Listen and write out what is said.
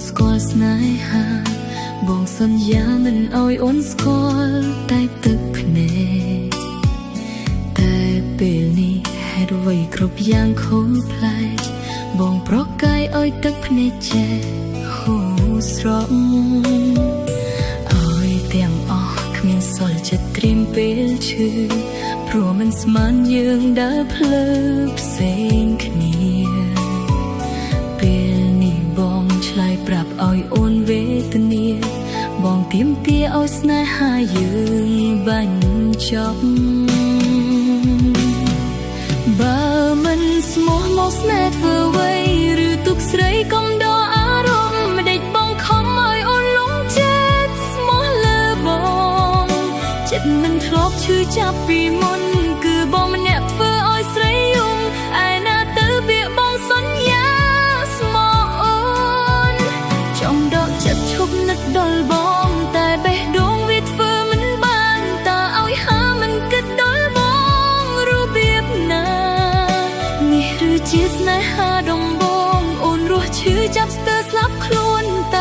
ស្គាល់ស្នេហាបងសន្យាមិនអោយអូនស្គាល់តែទឹកភ្នែកតែពេលនេះហេតុអ្វីគ្រប់យ៉ាងខូចប្លែកបងប្រកាយឲ្យទឹកភ្នែកចេះហូរស្រក់ឲ្យទាំងអស់គ្មានសល់ចិត្តត្រៀមពេលឈឺព្រោះមិនស្មានយើងដើរផ្លូវផ្សេងគ្នា ពេលនេះបងឆ្លើយប្រាប់ឲ្យអូនវេទនាបងទៀមទាឲ្យស្នេហាយើងបាញ់ចប់បើមិនស្មោះមកស្នេហ៍ធ្វើអ្វីឬទុកស្រីកុំដកអារម្មណ៍មិនដេចបងខំឲ្យអូនលងចិត្តស្មោះលើបងចិត្តមិនធ្លាប់ឈឺចាប់ពីមុនគឺបងម្នាក់ធ្វើឲ្យស្រីយំឯណាទៅពាក្យបងសន្យាស្មោះអូនចង់ដកចិត្តឈប់នឹកដល់បងតែបេះដូងវាធ្វើមិនបានតើឲ្យហាមិនគិតដល់បងរបៀបណានេះឬជាស្នេហាដំបងអូនរស់ឈឺចាប់ស្ទើរស្លាប់ខ្លួនតែ